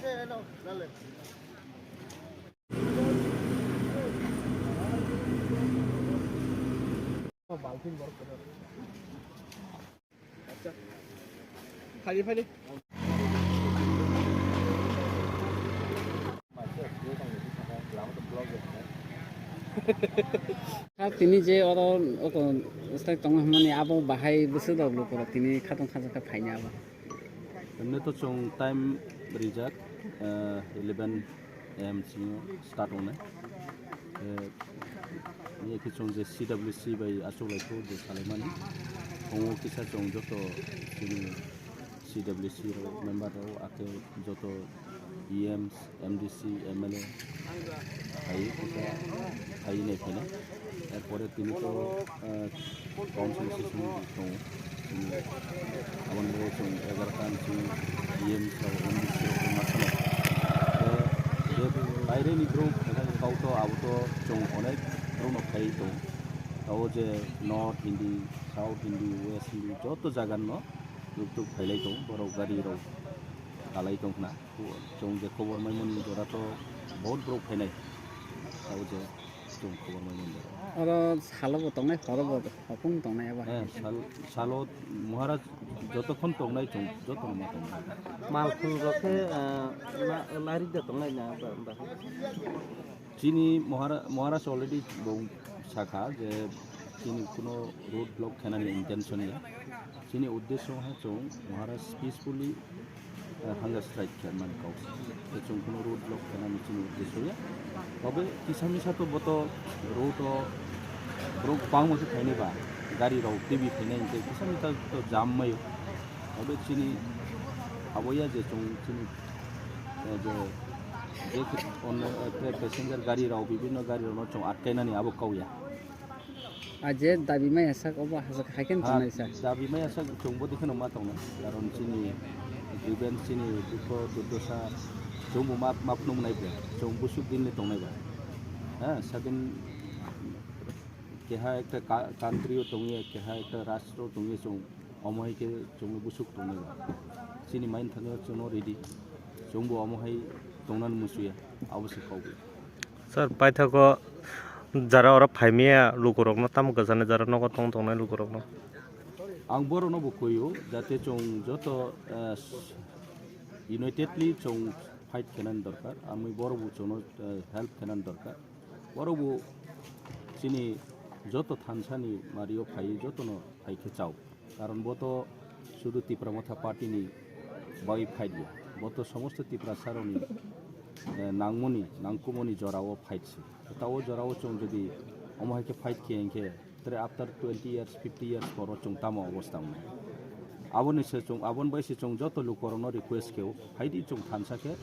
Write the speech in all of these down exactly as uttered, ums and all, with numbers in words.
Phari phari. Tini je oro oko style tongo hwnmani abo bahai bwswk rok lukurok tini khatong khajakha phaini abo. Emne to chwng time rijak, eh, eleven a m singo start wngnai. Eh, Ni khe chwng je C W C bai achuk lai kho je salaimani. Tongo kisa chwng joto chini C W C rok member rok akhe joto E Ms, M D C, M L A hai kisa hai nai pheno. Erpore tini to, eh, council session tongo. Chini aboni bagwi chwng egaroh ta ni chini E M rok, M D C rok wngma sano. Tei je baire ni borok phainai kau to abo to chwng onek borok no phai tongo. Abo je North Hindi, South Hindi, West Hindi joto jaga no tuk tuk phailai tongo. Borok gari rok kalai tong khna. Chwng je khobor maimani jora to bahut borok phainai. Abo je chwng khobor maimani jora. Oro salo bo tongnai, horo bo hopung tongnai abo. Eh, sal-, salo Maharaj jotokhon tongnai chwng jotono ma tongnai. Malkhung rok khe, ah, la-, lari da tongnai na ba, ba. Chini Mahara-, Maharaj already bo sakha je chini kuno road block khenani intention ya. Chini uddesho ha chwng Maharaj peacefully, eh, hunger strike khe man kau. Tei chwng kuno road block khenani chini uddesho ya. Tobe kisa misa to boto road o borok bangma khe phainai ba, gari rok teibi phainai hinkhe kisa misa to jam maio. Tobe chini abo ya je chwng chini, eh, je, je khe onno, eh, passenger gari rok, bibinno gari rok no chwng atkainani abo kau ya. A je dabi maya sak obo hasa hai khe tongnai sa. Dabi maya sak chwng bo dikheno ma tongnai. Karon chini grievance, chini dukho durdosa chwng bo ma, ma phunuknai bre. Chwng busuk din le tongnai ba. Ha, sadin keha ekta ka-, country o tongwi, keha ekta rastro tongwi chwng omo hai khe chwngno busuk tongnai ba. Chini main thani chwngno ready. Chwng bo omo hai tongnani musuya. Abo se kok. Sir, paithago jara oro phaimaya lukurokno tamo kwchani jara nogo tong tongnai lukurokno? Ang borokno bo kuio, jate chwng joto, eh, unitedly chwng fight khenani dorkar, amwi borok bo chwngno, eh, help khenani dorkar. Borok bo chini joto thansani mario phaiwi jotono hai khe chao. Karon bo to sudu Tipra Motha Party ni bagwi fight ya. Bo to somosto Tiprasa rokni, eh, nangmoni, nangkumoni jorao fight se. Ta o jorao chwng jodi omo hai khe fight khe hinkhe, tere after twenty years, fifty years poro chwng tamo obostha wngnai? Aboni se chwng, aboni bai se chwng joto lukorokno request khe o, phaidi chwng thansa khe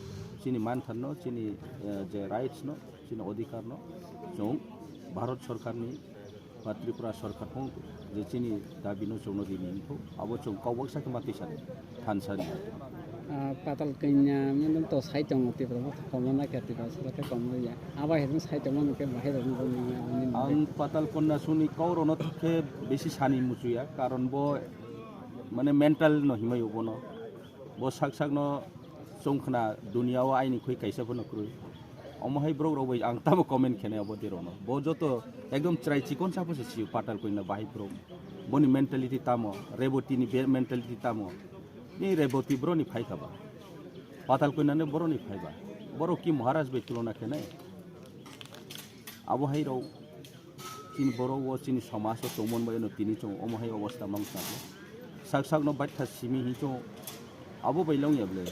chini mantharno, chini, eh, je rights no, chini odhikar no chwng Bharat Sorkarni ba Tripura Sorkar phung je chini dabi no chwngno rini wngkho, abo chwng kok baksa khe ma tisa thansani. Ah, Patal Kanya mwnwi to sai tongo Tipra Motha komo na khe Tipra Sorkar komo ya. Abo hai sai tongo no khe bahai rok no. Ang Patal Kanya suni kok rokno khe bisi sani muchuya, karon bo mane mental no himai obono. Bo sak sak no chwng khna dunia o aini khoi kaisa phano kwrwi. Omo hai borok rok bai ang tamo comment khenai abo dirok no. Bo joto ekdom chwrai chikon sa pho se sio Patal Kanya bahai borok. Boni mentality tamo, Reboti ni be-, mentality tamo. Ni Reboti borok ni phai kha ba. Patal Kanya ni borok ni phai ba. Borok ki Maharaj bai tulona khenai. Abo hai rok chini borok o chini somaj o tongmani bai no tini chwng omo hai obostha mang tangkha. Sak sak no baitha simi hin chwng abo bai long ya ble.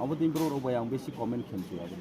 Abo tini borok rok bai ang besi comment khem se abo.